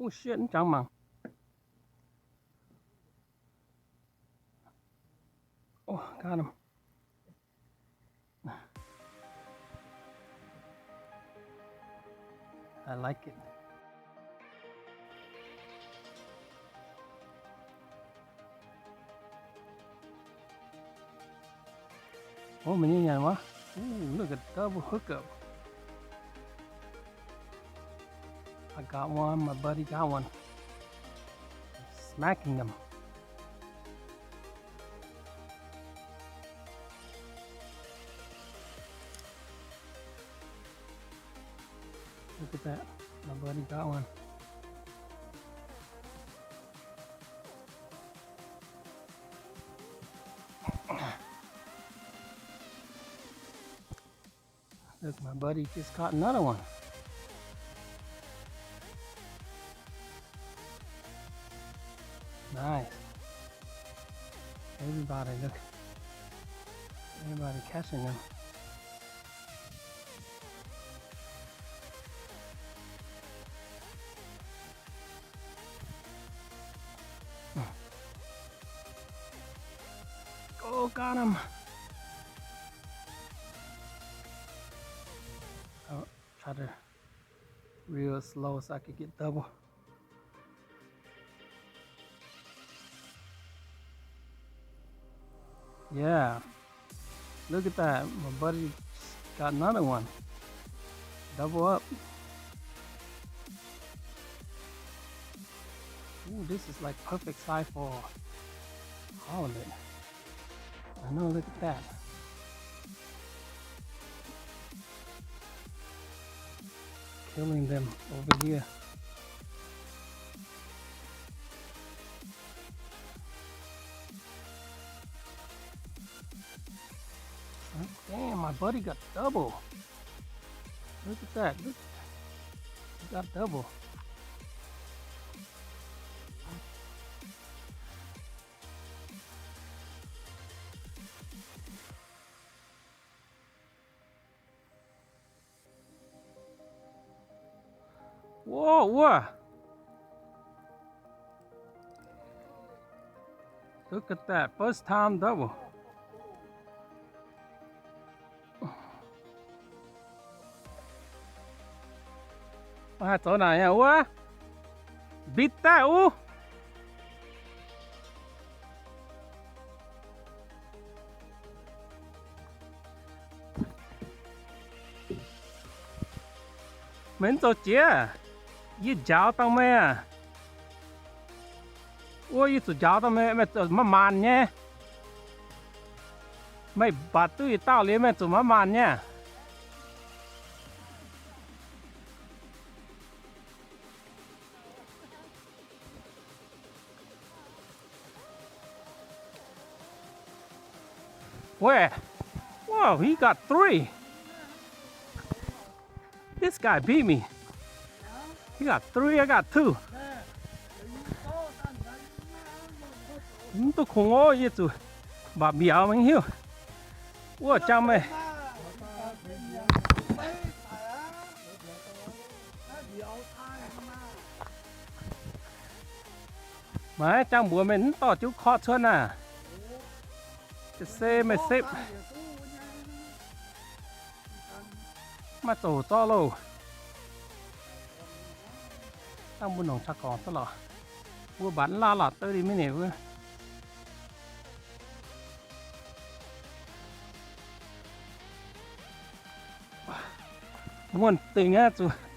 Oh shit, mv jangx mangc. Oh, got him. I like it. Oh, mv nyei nyanc wuov. Ooh, look at double hookup. I got one, my buddy got one. Smacking them. Look at that. My buddy got one. Look, my buddy just caught another one. Nice. Everybody, look. Everybody catching them. Oh, got him. Oh, try to reel slow so I could get double. Yeah. Look at that. My buddy got another one. Double up. Ooh, this is like perfect size for halibut. I know, look at that. Killing them over here. Damn, my buddy got double. Look at that. Look. He got double. Whoa, wuov. Look at that. First time double. Mv haih zoux naaic nyei wuov. Mbitv daaih wuov. Meih mv zoux jiex, yie njaaux dangh meih aac. Wuov yie zuqc njaaux dangh meih, meih zuqc maiv maanc nyei. Meih mbatc duqv yietc dauh liuz meih zuqc maiv maanc nyei. Weh, whoa, he got three. This guy beat me. He got three, I got two. Mv duqv kungx ov, yie zuqc mbatc mbiauz mingh hiuv. Wuov jangx meih. Maiv jangx mbuox meih mv dorh jienv korqv cuotv naaic. Se meih sepv. Maiv zoux zorqv loh. Dangh mbuo nongc qaqv gorngv duqv lorqc. Mbuo mbatc mv laaih lorqc, thirty minutes wuov. Wuonh dingc aqv, zuqc